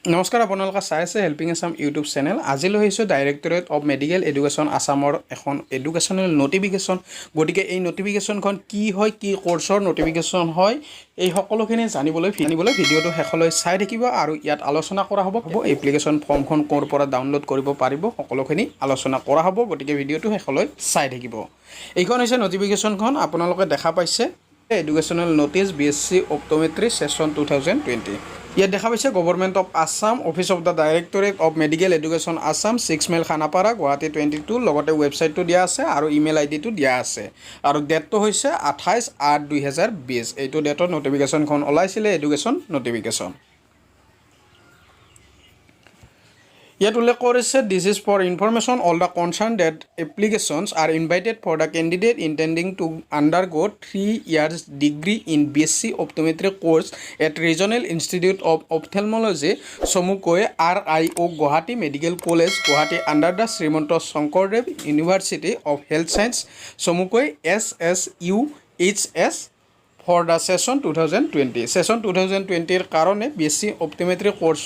নমস্কাৰ, আপোনালোকে চাই আছে হেল্পিং আছাম ইউটিউব চেনেল। আজি লৈ আহিছোঁ ডাইৰেক্টৰেট অফ মেডিকেল এডুকেশ্যন আছামৰ এখন এডুকেশ্যনেল নটিফিকেশ্যন। গতিকে এই নটিফিকেশ্যনখন কি হয়, কি কৰ্চৰ নটিফিকেশ্যন হয়, এই সকলোখিনি জানিবলৈ ভিডিঅ'টো শেষলৈ চাই থাকিব। আৰু ইয়াত আলোচনা কৰা হ'ব এপ্লিকেশ্যন ফৰ্মখন ক'ৰ পৰা ডাউনলোড কৰিব পাৰিব, সকলোখিনি আলোচনা কৰা হ'ব। গতিকে ভিডিঅ'টো শেষলৈ চাই থাকিব। এইখন হৈছে নটিফিকেশ্যনখন, আপোনালোকে দেখা পাইছে, Educational Notice, BSc Optometry Session 2020। ইয়াত দেখা পাইছে, Government of Assam, Office of the Directorate of Medical Education, Assam, 6 Mile, Khanapara, Guwahati 22। লগতে ৱেবছাইটটো দিয়া আছে আৰু ইমেইল আই ডিটো দিয়া আছে। আৰু ডেটটো হৈছে 28/8/2020। এইটো ডেটত নটিফিকেশ্যনখন ওলাইছিলে, এডুকেশ্যন নটিফিকেশ্যন। ইয়াত উল্লেখ কৰিছে, "This is for information all the concerned that applications are invited for the candidate intending to undergo 3 years degree in BSc Optometry course at Regional Institute of Ophthalmology, চমুকৈ RIO, Gauhati Medical College, Guwahati, under the Srimanta Sankardev University of Health Science, চমুকৈ SSUHS, for the session 2020। Session 2020ৰ কাৰণে B S C optometry course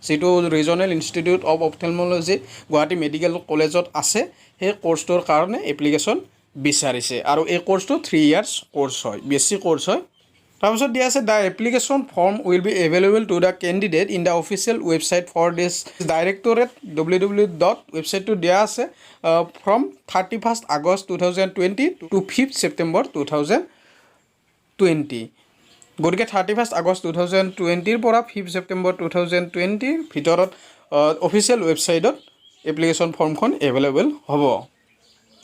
যিটো regional institute of ophthalmology, Guwahati medical কলেজত আছে, সেই কৰ্চটোৰ কাৰণে application বিচাৰিছে। আৰু এই কৰ্চটো 3 ইয়াৰ্ছ কৰ্চ হয়, বি এছ চি কৰ্চ হয়। তাৰপিছত দিয়া আছে, "The application form will be available to the candidate in the official website for this directorate, WW dot" ৱেবছাইটটো দিয়া আছে, "from 31st August 2020 to 5th September 2020"। গতিকে 31st August 2020ৰ পৰা 5th September 2020ৰ ভিতৰত অফিচিয়েল ৱেবছাইটত এপ্লিকেশ্যন ফৰ্মখন এভেইলেবল হ'ব।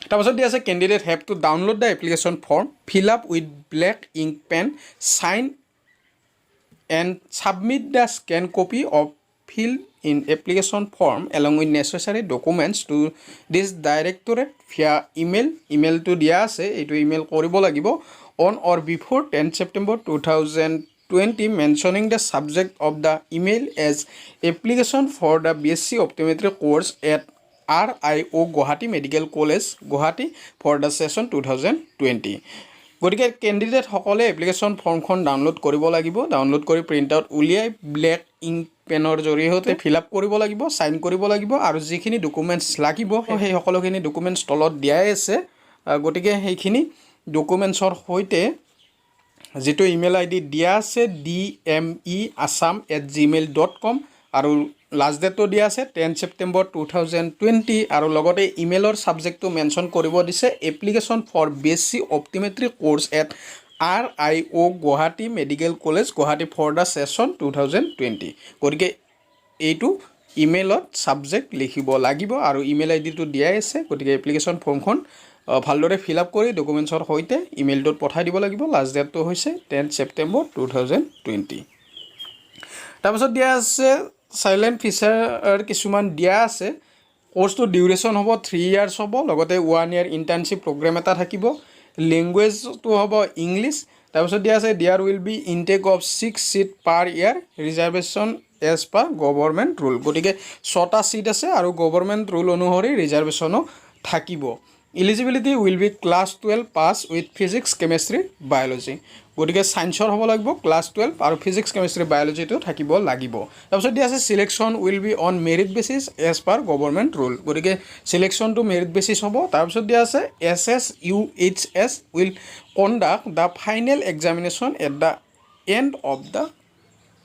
তাৰপাছত দিয়া আছে, "Candidate have to download the application form, fill up with black ink pen, sign and submit the scan copy of filled in application form along with necessary documents to this directorate via email", ইমেইলটো দিয়া আছে, এইটো email কৰিব লাগিব, "on or before 10 September 2020, mentioning the subject of the email as application for the BSc Optometry course at RIO Gauhati Medical College, Guwahati, for the session 2020"। গতিকে কেণ্ডিডেটসকলে application ফৰ্মখন download কৰিব লাগিব। Download কৰি প্ৰিণ্ট আউট উলিয়াই black ink পেনৰ জৰিয়তে fill up কৰিব লাগিব, sign কৰিব লাগিব আৰু যিখিনি ডকুমেণ্টছ লাগিব, সেই সকলোখিনি ডকুমেণ্টছ তলত দিয়াই আছে। গতিকে সেইখিনি ডকুমেণ্টছৰ সৈতে যিটো ইমেইল আই ডি দিয়া আছে, dmeassam@gmail.com, আৰু লাষ্ট ডেটটো দিয়া আছে 10 September 2020। আৰু লগতে ইমেইলৰ ছাবজেক্টটো মেনশ্যন কৰিব দিছে, "Application for BSc Optometry course at RIO Gauhati Medical College, Guwahati, for the session 2020"। গতিকে এইটো ইমেইলত ছাবজেক্ট লিখিব লাগিব আৰু ইমেইল আই ডিটো দিয়াই আছে। গতিকে এপ্লিকেশ্যন ফৰ্মখন ভালদৰে ফিল আপ কৰি ডকুমেণ্টছৰ সৈতে ইমেইলটোত পঠাই দিব লাগিব। লাষ্ট ডেটটো হৈছে 10 September 2020। তাৰপিছত দিয়া আছে, ছেলিয়েণ্ট ফিচাৰ কিছুমান দিয়া আছে। কৰ্চটো ডিউৰেশ্যন হ'ব 3 ইয়াৰ্ছ হ'ব, লগতে ওৱান ইয়াৰ ইণ্টাৰ্ণশ্বিপ প্ৰগ্ৰেম এটা থাকিব। লেংগুৱেজটো হ'ব ইংলিছ। তাৰপিছত দিয়া আছে, "There will be intake of six seat per year, reservation as per government rule"। গতিকে ছটা ছিট আছে আৰু গভৰ্ণমেণ্ট ৰুল অনুসৰি ৰিজাৰ্ভেশ্যনো থাকিব। Eligibility will be class 12 pass with physics, chemistry, biology। গতিকে ছায়েন্সৰ হ'ব লাগিব ক্লাছ 12 আৰু ফিজিক্স, কেমেষ্ট্ৰি, বায়'লজিটো থাকিব লাগিব। তাৰপিছত দিয়া আছে, "Selection will be on merit basis as per government rule"। গতিকে চিলেকশ্যনটো মেৰিট বেচিছ হ'ব। তাৰপিছত দিয়া আছে, "SSUHS will conduct the final examination at the end of the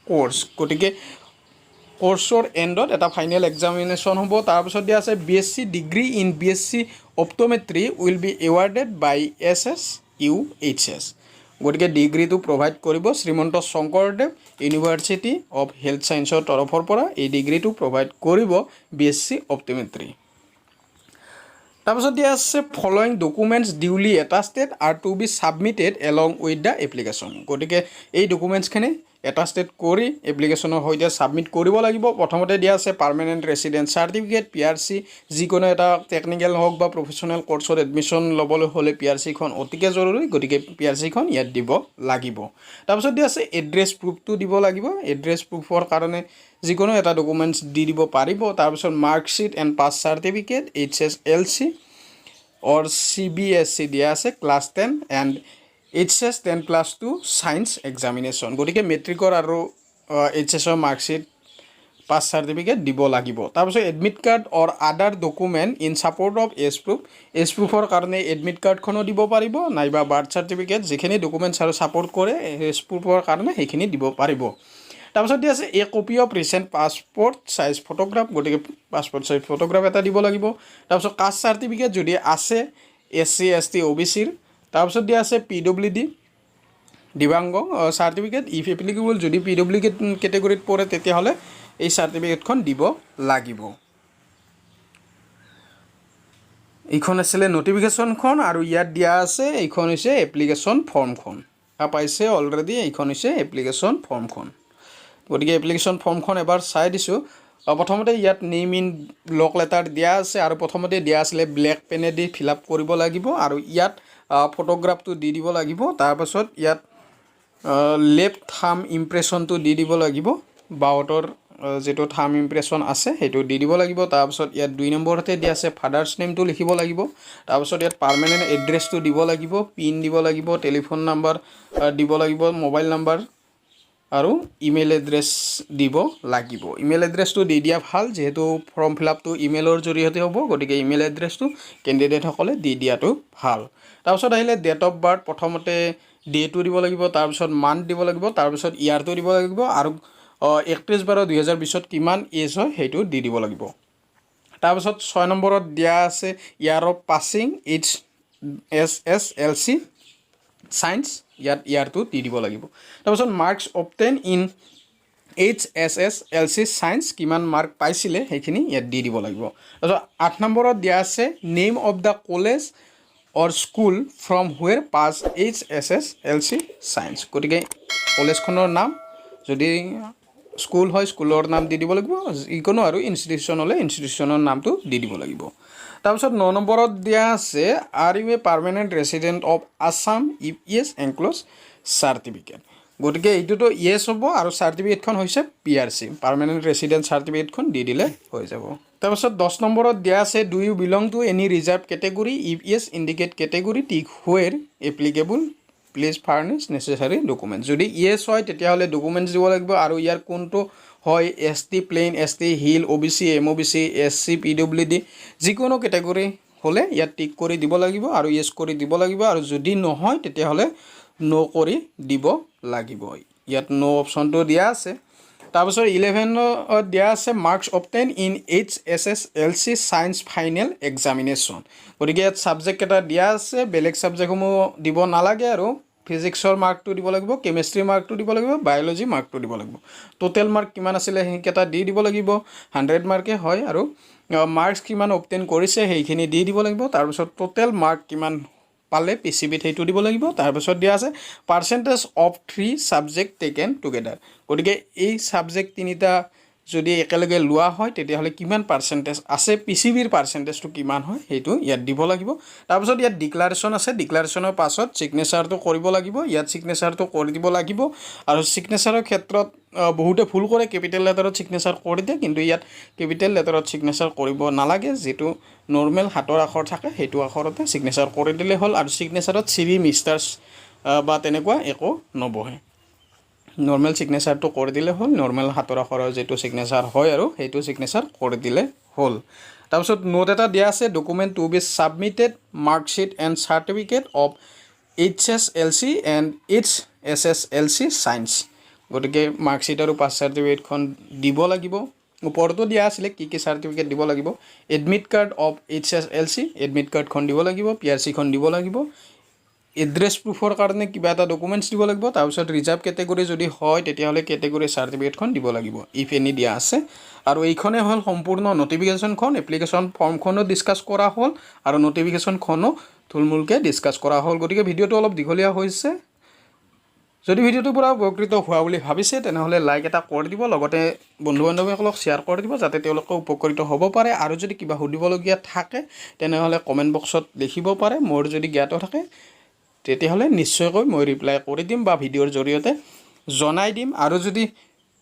course"। গতিকে কৰ্চৰ এণ্ডত এটা ফাইনেল এক্সামিনেশ্যন হ'ব। তাৰপিছত দিয়া আছে, "BSc degree in BSc Optometry will be awarded by SSUHS"। গতিকে ডিগ্ৰীটো প্ৰভাইড কৰিব Srimanta Sankardev university of health ছায়েন্সৰ তৰফৰ পৰা, এই ডিগ্ৰীটো প্ৰভাইড কৰিব বি এছ চি অপট'মেট্ৰি। তাৰপিছত দিয়া আছে, "Following documents duly attested are to be submitted along with the application"। গতিকে এই ডকুমেণ্টছখিনি এটাষ্টেড কৰি এপ্লিকেশ্যনৰ সৈতে ছাবমিট কৰিব লাগিব। প্ৰথমতে দিয়া আছে permanent resident certificate, P R C. যিকোনো এটা টেকনিকেল হওক বা প্ৰফেচনেল কৰ্চত এডমিশ্যন ল'বলৈ হ'লে পি আৰ চিখন অতিকে জৰুৰী। গতিকে পি আৰ চিখন ইয়াত দিব লাগিব। তাৰপিছত দিয়া আছে, এড্ৰেছ প্ৰুফটো দিব লাগিব। এড্ৰেছ প্ৰুফৰ কাৰণে যিকোনো এটা ডকুমেণ্টছ দি দিব পাৰিব। তাৰপিছত marksheet and pass certificate, HSLC or CBSE দিয়া আছে, class 10 and HS 10+2 science examination। গতিকে মেট্ৰিকৰ আৰু এইচ এছৰ মাৰ্কশ্বিট, পাছ পাছ চাৰ্টিফিকেট দিব লাগিব। তাৰপিছত admit card or other document in support of age proof। As প্ৰুফৰ কাৰণে এডমিট কাৰ্ডখনো দিব পাৰিব, নাইবা বাৰ্থ চাৰ্টিফিকেট, যিখিনি ডকুমেণ্টছ আৰু ছাপৰ্ট কৰে এজ প্ৰুফৰ কাৰণে, সেইখিনি দিব পাৰিব। তাৰপিছত দিয়া আছে a copy of recent passport size photograph। গতিকে পাছপৰ্ট চাইজ ফটোগ্ৰাফ এটা দিব লাগিব। তাৰপিছত কাষ্ট চাৰ্টিফিকেট যদি আছে, এছ চি, এছ টি, অ' বি চিৰ। তাৰপিছত দিয়া আছে পিডব্লিউ ডি, দিব্যাংগ চাৰ্টিফিকেট, if applicable. যদি পিডব্লিউ কেটেগৰীত পৰে, তেতিয়াহ'লে এই চাৰ্টিফিকেটখন দিব লাগিব। এইখন আছিলে নটিফিকেশ্যনখন আৰু ইয়াত দিয়া আছে, এইখন হৈছে এপ্লিকেশ্যন ফৰ্মখন। পাইছে অলৰেডি, এইখন হৈছে এপ্লিকেশ্যন ফৰ্মখন। গতিকে এপ্লিকেশ্যন ফৰ্মখন এবাৰ চাই দিছোঁ। প্ৰথমতে ইয়াত নেম ইন ব্লক লেটাৰ দিয়া আছে আৰু প্ৰথমতে দিয়া আছিলে ব্লেক পেনেদি ফিল আপ কৰিব লাগিব আৰু ইয়াত ফটোগ্ৰাফটো দি দিব লাগিব। তাৰপাছত ইয়াত লেফ্ট থাম ইমপ্ৰেশ্যনটো দি দিব লাগিব। বাওঁহাতৰ যিটো থাম ইমপ্ৰেশ্যন আছে, সেইটো দি দিব লাগিব। তাৰপিছত ইয়াত 2 নম্বৰতে দিয়া আছে, ফাদাৰ্ছ নেমটো লিখিব লাগিব। তাৰপিছত ইয়াত পাৰ্মানেণ্ট এড্ৰেছটো দিব লাগিব, পিন দিব লাগিব, টেলিফোন নাম্বাৰ দিব লাগিব, মোবাইল নাম্বাৰ আৰু ইমেইল এড্ৰেছ দিব লাগিব। ইমেইল এড্ৰেছটো দি দিয়া ভাল, যিহেতু ফৰ্ম ফিল আপটো ইমেইলৰ জৰিয়তে হ'ব। গতিকে ইমেইল এড্ৰেছটো কেণ্ডিডেটসকলে দি দিয়াটো ভাল। তাৰপিছত আহিলে ডেট অফ বাৰ্থ। প্ৰথমতে ডেটো দিব লাগিব, তাৰপিছত মান্থ দিব লাগিব, তাৰপিছত ইয়াৰটো দিব লাগিব আৰু 31/12/2020ত কিমান এজ হয়, সেইটো দি দিব লাগিব। তাৰপিছত 6 নম্বৰত দিয়া আছে year of passing HSSLC science। ইয়াত ইয়াৰটো দি দিব লাগিব। তাৰপিছত marks obtained in HSSLC science, কিমান মাৰ্ক পাইছিলে, সেইখিনি ইয়াত দি দিব লাগিব। তাৰপিছত 8 নম্বৰত দিয়া আছে name of the college or school from where pass HSSLC science। গতিকে কলেজখনৰ নাম, যদি স্কুল হয়, স্কুলৰ নাম দি দিব লাগিব। যিকোনো আৰু ইনষ্টিটিউশ্যন হ'লে ইনষ্টিটিউশ্যনৰ নামটো দি দিব লাগিব। তাৰপিছত 9 নম্বৰত দিয়া আছে, are you a permanent resident of Assam? If yes, enclose certificate। গতিকে এইটোতো য়েছ হ'ব আৰু চাৰ্টিফিকেটখন হৈছে পিআৰচি, পাৰ্মানেণ্ট ৰেচিডেণ্ট চাৰ্টিফিকেটখন দি দিলে হৈ যাব। তাৰপিছত 10 নম্বৰত দিয়া আছে, do you belong to any reserve category? If yes, indicate category, tick where applicable, please furnish necessary document। যদি য়েছ হয়, তেতিয়াহ'লে ডকুমেণ্টছ দিব লাগিব আৰু ইয়াৰ কোনটো হয়, ST plain, ST hill, OBC, MOBC, SC, PWD, যিকোনো কেটেগৰী হ'লে ইয়াত টিক কৰি দিব লাগিব আৰু য়েছ কৰি দিব লাগিব। আৰু যদি নহয়, তেতিয়াহ'লে ন' কৰি দিব লাগিব। ইয়াত ন' অপশ্যনটো দিয়া আছে। তাৰপিছত 11ত দিয়া আছে marks obtained in HSSLC science final examination। গতিকে ইয়াত ছাবজেক্ট কেইটা দিয়া আছে, বেলেগ ছাবজেক্টসমূহ দিব নালাগে আৰু ফিজিক্সৰ মাৰ্কটো দিব লাগিব, কেমেষ্ট্ৰিৰ মাৰ্কটো দিব লাগিব, বায়'লজি মাৰ্কটো দিব লাগিব। টোটেল মাৰ্ক কিমান আছিলে, সেইকেইটা দি দিব লাগিব। 100 মাৰ্কে হয় আৰু মাৰ্কছ কিমান অবটেইন কৰিছে, সেইখিনি দি দিব লাগিব। তাৰপিছত টোটেল মাৰ্ক কিমান পালে পিচিবিত, সেইটো দিব লাগিব। তাৰপিছত দিয়া আছে percentage of three subject taken together। গতিকে এই ছাবজেক্ট তিনিটা যদি একেলগে লোৱা হয়, তেতিয়াহ'লে কিমান পাৰ্চেণ্টেজ আছে, পিচিবিৰ পাৰ্চেণ্টেজটো কিমান হয়, সেইটো ইয়াত দিব লাগিব। তাৰপিছত ইয়াত ডিক্লাৰেশ্যন আছে। ডিক্লাৰেশ্যনৰ পাছত ছিগনেচাৰটো কৰিব লাগিব। ইয়াত ছিগনেচাৰটো কৰি দিব লাগিব আৰু ছিগনেচাৰৰ ক্ষেত্ৰত বহুতে ভুল কৰে, কেপিটেল লেটাৰত ছিগনেচাৰ কৰি দিয়ে। কিন্তু ইয়াত কেপিটেল লেটাৰত ছিগনেচাৰ কৰিব নালাগে। যিটো নৰ্মেল হাতৰ আখৰ থাকে, সেইটো আখৰতে ছিগনেচাৰ কৰি দিলে হ'ল। আৰু ছিগনেচাৰত শ্ৰী, মিষ্টাৰ বা তেনেকুৱা একো নবহে। নৰ্মেল ছিগনেচাৰটো কৰি দিলে হ'ল। নৰ্মেল হাতৰ আখৰৰ যিটো ছিগনেচাৰ হয় আৰু সেইটো ছিগনেচাৰ কৰি দিলে হ'ল। তাৰপিছত নোট এটা দিয়া আছে, document to be submitted, marksheet and certificate of HSLC and HSSLC science। গতিকে মাৰ্কশ্বিট আৰু পাছ চাৰ্টিফিকেটখন দিব লাগিব। ওপৰতো দিয়া আছিলে কি কি চাৰ্টিফিকেট দিব লাগিব। Admit card of HSLC, admit কাৰ্ডখন দিব লাগিব, পিআৰচিখন দিব লাগিব, এড্ৰেছ প্ৰুফৰ কাৰণে কিবা এটা ডকুমেণ্টছ দিব লাগিব। তাৰপিছত ৰিজাৰ্ভ কেটেগৰী যদি হয়, তেতিয়াহ'লে কেটেগৰী চাৰ্টিফিকেটখন দিব লাগিব, if any দিয়া আছে। আৰু এইখনেই হ'ল সম্পূৰ্ণ নটিফিকেশ্যনখন। এপ্লিকেশ্যন ফৰ্মখনো ডিছকাছ কৰা হ'ল আৰু নটিফিকেশ্যনখনো থুলমূলকৈ ডিছকাছ কৰা হ'ল। গতিকে ভিডিঅ'টো অলপ দীঘলীয়া হৈছে। যদি ভিডিঅ'টোৰ পৰা উপকৃত হোৱা বুলি ভাবিছে, তেনেহ'লে লাইক এটা কৰি দিব, লগতে বন্ধু বান্ধৱীসকলক শ্বেয়াৰ কৰি দিব, যাতে তেওঁলোকেও উপকৃত হ'ব পাৰে। আৰু যদি কিবা সুধিবলগীয়া থাকে, তেনেহ'লে কমেণ্ট বক্সত লিখিব পাৰে। মোৰ যদি জ্ঞাত থাকে, তেতিয়াহ'লে নিশ্চয়কৈ মই ৰিপ্লাই কৰি দিম বা ভিডিঅ'ৰ জৰিয়তে জনাই দিম। আৰু যদি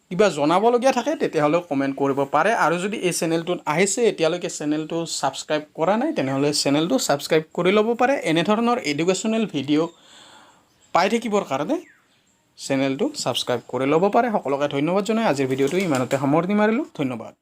কিবা জনাবলগীয়া থাকে, তেতিয়াহ'লেও কমেণ্ট কৰিব পাৰে। আৰু যদি এই চেনেলটোত আহিছে, এতিয়ালৈকে চেনেলটো ছাবস্ক্ৰাইব কৰা নাই, তেনেহ'লে চেনেলটো ছাবস্ক্ৰাইব কৰি ল'ব পাৰে, এনেধৰণৰ এডুকেশ্যনেল ভিডিঅ' পাই থাকিবৰ কাৰণে। চেনেলটো ছাবস্ক্ৰাইব কৰি ল'ব পাৰে। সকলোকে ধন্যবাদ জনাই আজিৰ ভিডিঅ'টো ইমানতে সামৰণি মাৰিলোঁ। ধন্যবাদ।